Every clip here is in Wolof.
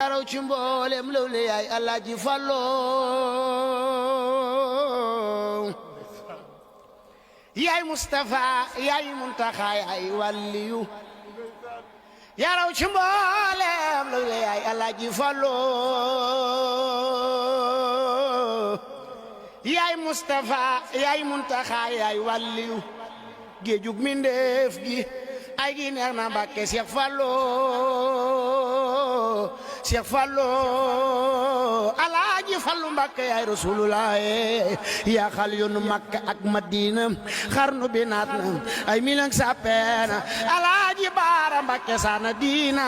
raw ci mboolem lawle yaay Alaaji Fallu yaay Mustafa yaay Muntaxa yaay waliyu yaa raw ci mboolem lawle yaay Alaaji Fallu yaay Mustafa yaay Muntaxa yaay waliyu géejug mindeef gi ay gi neex na Mbàkke Cheikh Fallu Cheikh Fallu Alaaji Fallu Mbàkke yaay Rasulullah yaa xal yoonu Makka ak Madina xarnu bi naat na ay milang sapeena Alaaji Baara Mbàkke sana diina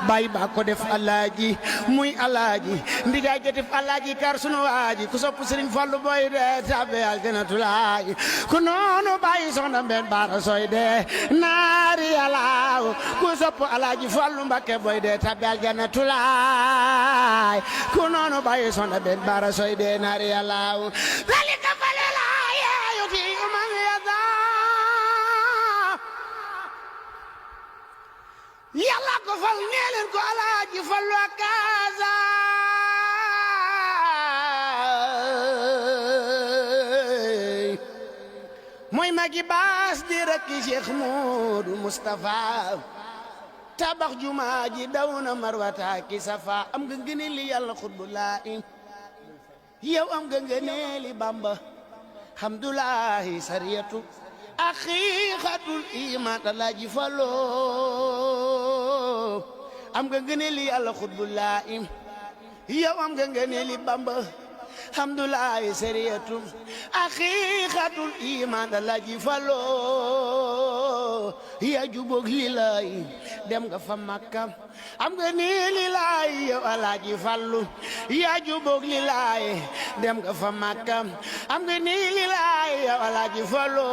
bay ba ko def Alaaji muy Alaaji ndigaay ga def Alaaji kar sunu waaji ku sopp Sëriñ Fallu boy de tabe aljanatulaay ku noonu bàyyi soxna Mbeen Baara soy de naari yàllaaw ku sopp Alaaji Fallu Mbàkke boy de tabe aljanatulaay ku noonu bàyyi soxna Mbeen Baara soy de naari yàllaaw zalika falilaahi yuti man yasa yàlla ko fal nee leen ko Alaaji Fallu akaasa mooy magi baas di rakki Cheikh Moodu Mustafa tabax jumaa ji daw na marwata ki safa am nga ngëneel li yàlla xutbulaahi yow am nga ngëneel li Bamba hamdulaahi sariyatu aqiiqatul iman Alaaji Fallu am nga ngëneel li yàlla xutbulaahi yow am nga ngëneel li Bamba hamdulaahi sariyatu aqiiqatul iman Alaaji Fallu yaa jubóog lilaay dem nga fa Makka am nga nii lilaay yow Alaaji Fallu yaa jubóog lilaay dem nga fa Makka am nga nii lilaay yow Alaaji Fallu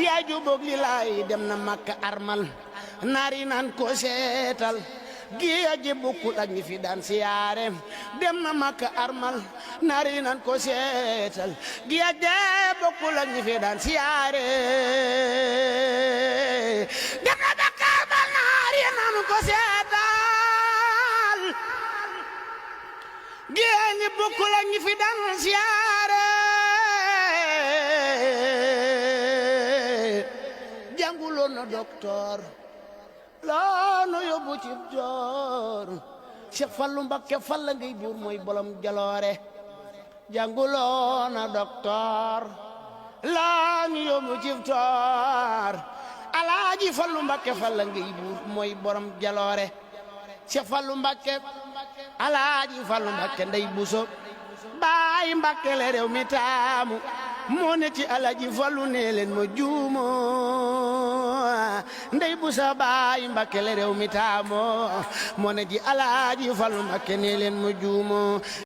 yaa jubóog lilaay dem na Makka armal naari naan ko seetal giya ji bokkul ak ñi fi daan siyaare dem na Makka armal naari nan ko seetal giya ji bokkul ak ñi fi daan siyaare dem na Makka armal naari nan ko seetal giya ji bokkul ak ñi fi daan siyaare jànguloon na docteur loonu yóbbu ci joor Cheikh Fallu Mbàkke Falla ngay buur mooy bolom jaloore jànguloona docteur loonu yóbbu ci joor Alaaji Fallu Mbàkke Falla ngay buur mooy borom jaloore Cheikh Fallu Mbàkke Alaaji Fallu Mbàkke ndey buso baay Mbàkke le réew mi taamu moo ne ci Alaaji Fallu nee leen ma juumo ndey bu sa baay Mbàkke le réew mi taamoo moo ne ci Alaaji Fallu Mbàkke nee leen ma juumo